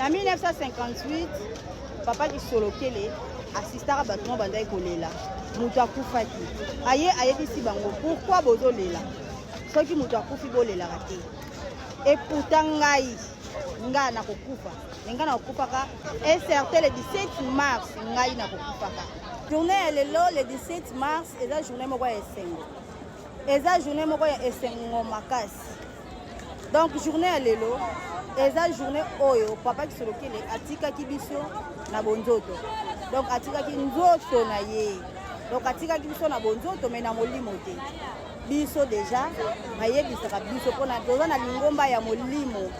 Na 1958, papa Kisolokele assistaka bato moko bandaki kolela, moto akufaki, aye ayebisi bango pourquoi bozolela, soki moto akufi bolelaka te. Et pourtant ngai nga nakokufa, me ngai nakokufaka un certain le 17 mars, ngai nakokufaka. Journée ya lelo le 17 mars eza journée moko ya esengo, eza journée moko ya esengo makasi. Donc journée ya lelo eza journée oyo papa Kisolokele atikaki biso na bonzoto, donc atikaki nzoto na ye, donc atikaki biso na bonzoto mais na molimo te. Biso deja bayebisaka biso mpona toza na lingomba ya molimo,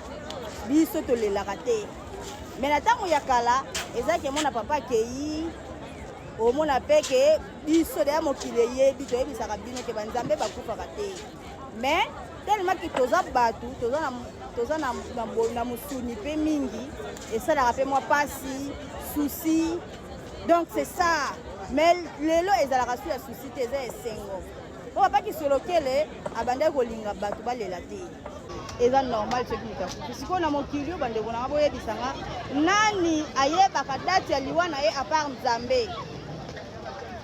biso tolelaka te. Mais na ntango ya kala ezalaki emona papa akei, omona mpe ke biso deya mokili eyebi, toyebisaka bino ke banzambe bakufaka te. Mais tellement que toza bato, toza na mosuni mpe mingi esalaka mpe mwa pasi, souci, donc c'est ça. Mais lelo ezalaka su ya souci te, eza esengo po papa Kisolokele abandaki kolinga bato balela te. Eza normal soki moto akufi. Sikoyo na mokili oyo, bandeko nanga, boyebisanga nani ayebaka date ya liwa na ye à part Nzambe?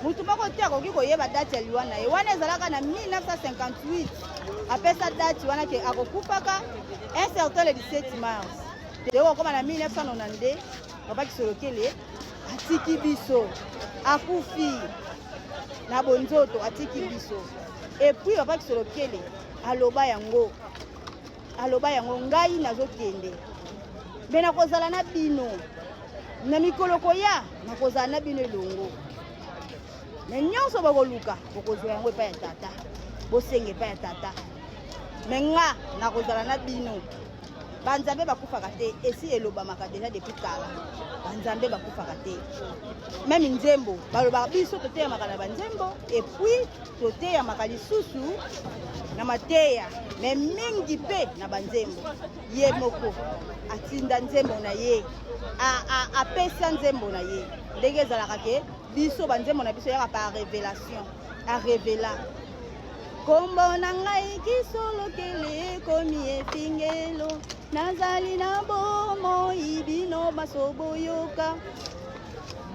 Motu moko te akoki koyeba date ya liwa na ye. Wana ezalaka na 1958, apesa date wana ke akokufaka un certain le 17 mars. Toyokokoma na 1992, papa Kisolokele atiki biso, akufi na bonzoto, atiki biso. Et puis papa Kisolokele aloba yango, aloba yango: ngai nazokende, me nakozala na bino na mikolo koya, nakozala na bino elongo, me nyonso bokoluka bokozwa yango epai ya Tata, bosenga epai ya Tata, me nga nakozala na bino. Banzambe bakufaka te, esi elobamaka deja depuis kala, banzambe bakufaka te. Même nzembo balobaka, biso toteyamaka na banzembo et puis toteyamaka lisusu na mateya, me mingi mpe na banzembo. Ye moko atinda nzembo na ye, apesa nzembo na ye ndenge ezalaka ke biso banzembo na biso yaka par révélation. Arevela kombo na ngai Kisolokele, ekomi efingelo, nazali na bomoi, bino baso boyoka.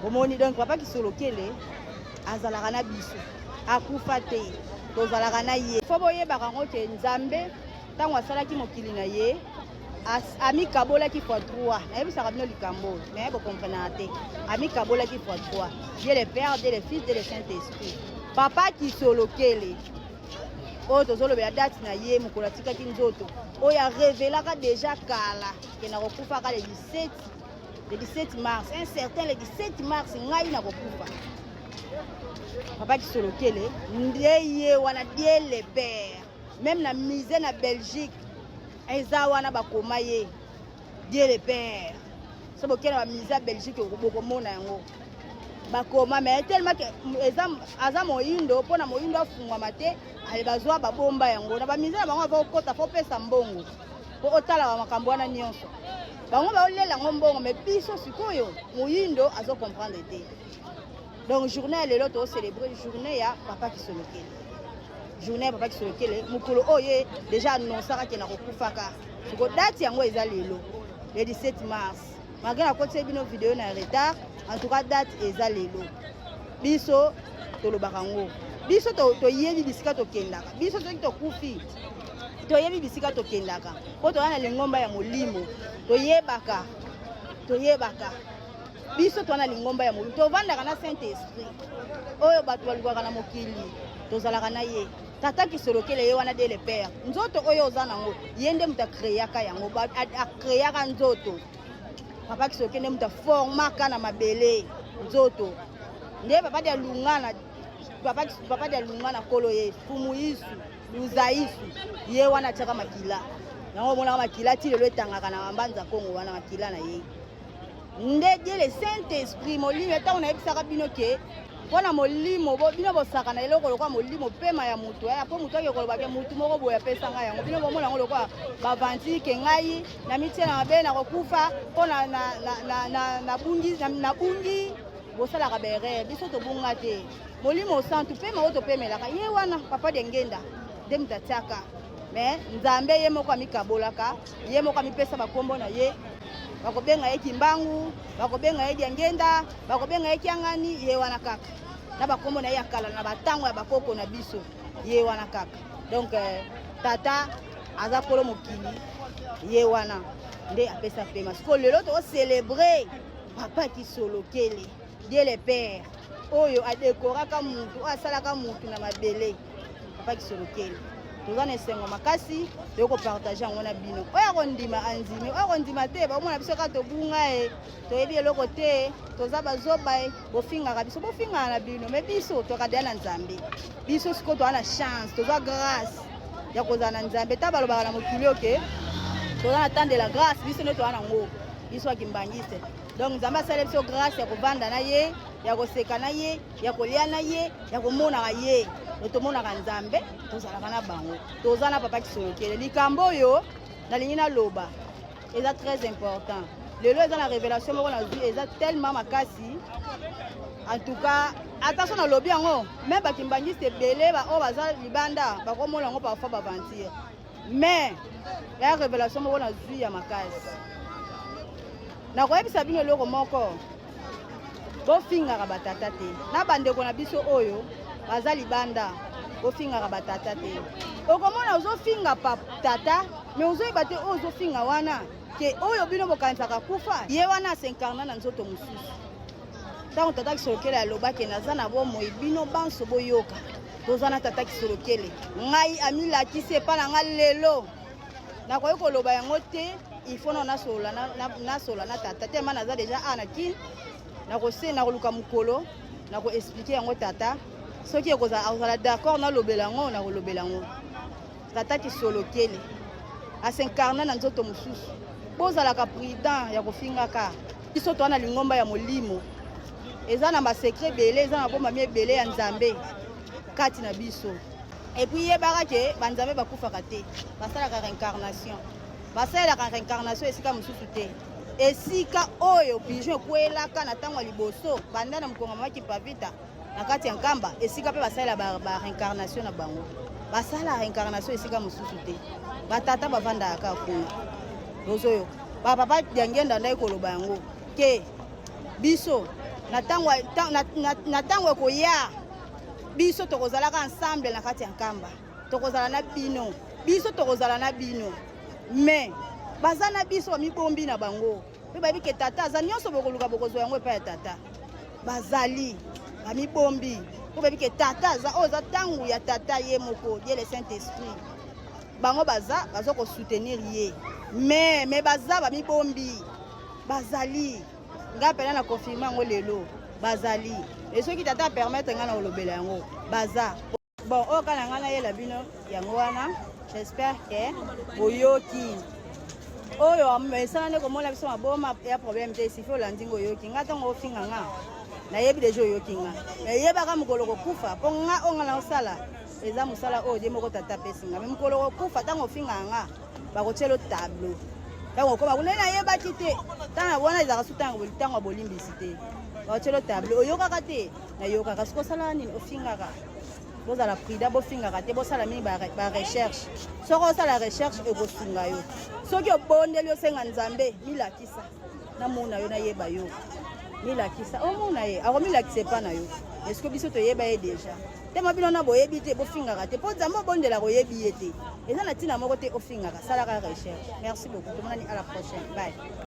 Bomoni, donc papa Kisolokele azalaka na biso, akufa te, tozalaka na ye. Fo boyebaka yango ke Nzambe, ntango asalaki mokili na ye, amikabolaki fois 3. Nayebisaka bino likambo mais bokomprenaka te. Amikabolaki fois 3: Dieu le Père, Dieu le Fils, Dieu le Saint Esprit. Papa Kisolokele oyo tozolobela, date na ye, mokolo atikaki nzoto, oyo arevelaka deja kala ke nakokufaka le 17, le 17 mars, un certain le 17 mars ngai nakokufa. Papa Kisolokele nde ye wana, Dieu le Père. Même na musée na Belgique eza wana, bakoma ye Dieu le Père. So bokende na bamusée ya Belgique, bokomona yango bakoma. Mais tellement ke eza aza moyindo, mpona moyindo afungwama te, ale bazwa babomba yango na bamusée na bango. Ava okota, fo opesa mbongo mpo otala makambo wana nyonso. Bango baolela yango mbongo, mais biso sikoyo moyindo azocomprendre te. Donc journée ya lelo, tocélébrer journée ya papa Kisolokele, journée ya papa Kisolokele, mokolo oyo ye déjà annonçaka ke na kokufaka. Siko date yango eza lelo le 17 mars. Malgré nakotisa bino video na retard, en tout cas date eza lelo. Biso tolobaka yango, biso toyebi bisika tokendaka. Biso soki tokufi, toyebi bisika tokendaka, mpo toza na lingomba ya molimo. Toyebaka, toyebaka, biso toza na lingomba ya molimo, tovandaka na Saint Esprit oyo bato balukaka na mokili, tozalaka na ye. Tata Kisolokele ye wana, Dieu le Père. Nzoto oyo oza nango, ye nde moto akreaka yango, akreaka nzoto. Papa Kisolokele nde moto aformaka na mabele nzoto. Nde papa dia lungana, papa dia lungana, kolo ye fumu isu luzaisu, ye wana atiaka makila yango. Omonaka makila ti lelo etangaka na Mbanza Kongo wana, makila na ye nde Dieu le Saint Esprit, molimo. Ntango nayebisaka bino ke mpo na molimo, bino bosaka na eloko lokola molimo, pema ya motu aya, mpo motu ake koloba ke motu moko boye apesanga yango, bino bomona yango lokola bavanti ke ngai na mitie na mabe, nakokufa mpo nabungi. Bosalaka baerreur, biso tobunga te. Molimo Santu, pema oyo topemelaka, ye wana papa de ngenda nde moto atiaka. Mais Nzambe ye moko amikabolaka, ye moko amipesa bakombo na ye. Bakobenga ye Kimbangu, bakobenga ye Diangenda, bakobenga ye Kiangani, ye wana kaka na bakombo na ye ya kala na batango ya bakoko na biso, ye wana kaka. Donc tata aza kolo mokili, ye wana nde apesa pema. Sikoyo lelo tokocélébrer papa Kisolokele, Dieu le Père, oyo adekoraka mutu, oyo asalaka mutu na mabele. Papa Kisolokele, toza na esengo makasi, toyei kopartager yango na bino. Oyo akondima andimi, oyo akondima te, bakomona biso kaka tobunga ye, toyebi eloko te, toza bazoba ye. Bofingaka biso, bofingaka na bino, mais biso tokadea na Nzambe. Biso sikoyo toza na chance, toza grâce ya kozala na Nzambe. Ta balobaka na mokili oke toza na temps de la grâce, biso nde toza nango, biso ya Kimbangiste. Donc Nzambe asali biso grâce ya kovanda na ye, ya koseka na ye, ya kolia na ye, ya komonaka ye. To tomonaka Nzambe, tozalaka na bango, toza na papa Kisolokele. Likambo oyo nalingi naloba eza très important. Lelo eza na révélation moko nazwi, eza tellement makasi. En tout cas, ata so nalobi yango, mais bakimbangiste ebele oyo baza libanda bakomona yango parfois baventure, mais ya révélation moko nazwi ya makasi. Nakoyebisa bino eloko moko: bofingaka batata te. Na bandeko na biso oyo baza libanda, bofingaka batata te. Okomona ozofinga tata, mais ozoyeba te oyo ozofinga wana ke oyo bino bokanisaka kufa, ye wana as'incarner na nzoto mosusu. Ntango tata Kisolokele alobaki: "Naza na bomoi, bino banso boyoka." Toza na tata Kisolokele. Ngai amilakisi epa na nga lelo, nakoki koloba yango te. Il faut nao nasolola na, na tata te. Ma naza déjà a na Kine, nakose nakoluka mokolo nakoexpliquer yango tata. Soki akozala d'accord nalobela yango, nakolobela yango. Tata Kisolokele as'incarner na nzoto mosusu. Bozalaka prudent ya kofingaka biso. Toza na lingomba ya molimo, eza na basecrets ebele, eza na bomami ebele ya Nzambe kati na biso. Et puis yebaka ke banzambe bakufaka te, basalaka réincarnation, basalelaka réincarnation esika mosusu te, esika oyo pigeon ekwelaka na ntango ya liboso banda na mokongo mama Kimpavita na kati ya Nkamba, esika mpe basalela baréincarnation na bango. Basala réincarnation esika mosusu te, batata bavandaka kaka kuna. Bozoyoka bapapa Diangenda ndai koloba yango ke biso na ntango ekoya, biso tokozalaka ensemble na kati ya Nkamba, tokozala na bino, biso tokozala na bino. Mais baza na biso, bamibombi na bango mpe bayebi ke tata aza nyonso, bokoluka bokozwa yango epai ya tata. Bazali bamibombi mpo bayebi ke tata aza. Oyo eza ntango ya tata ye moko, Dieu le Saint Esprit. Bango baza baza kosoutenir ye, mais baza bamibombi, bazali. Ngai mpena na confirmer yango lelo, bazali. E soki tata apermettre ngai na kolobela yango, baza bon. Oyo kaka na ngai nayela bino yango wana. J'espère ke boyoki oyo esala nde komona biso maboma ya problème te. Esifi olandi ngo, oyoki nga. Ntango ofinga nga, nayebi déjà oyoki nga. Nayebaka mokolo kokufa, mpo nga oyo nga naosala eza mosala oyo de moko tata apesi nga. Mais mokolo kokufa, ntango ofingaka nga, bakotiela tableau. Ntango okoma kuna, nayebaki te, ntango wana ezalaka su ntango ya bolimbisi te. Bakotiela tableau: oyokaka te, nayokaka. Soki osalaka nini, ofingaka. Bozala prudent, bofingaka te, bosala mingi barecherche. Soki osala recherche, ekosunga yo. Soki obondeli, osenga Nzambe: "Milakisa, namona yo, nayeba yo, milakisa." Omona ye, akomilakisa epa na yo. Eske biso toyeba ye déjà tema? Bino na boyebi te, bofingaka te, mpo Nzambe obondelaka oyebi ye te, eza na ntina moko te ofingaka. Salaka recherche. Merci beaucoup, tomonani à la prochaine, bye.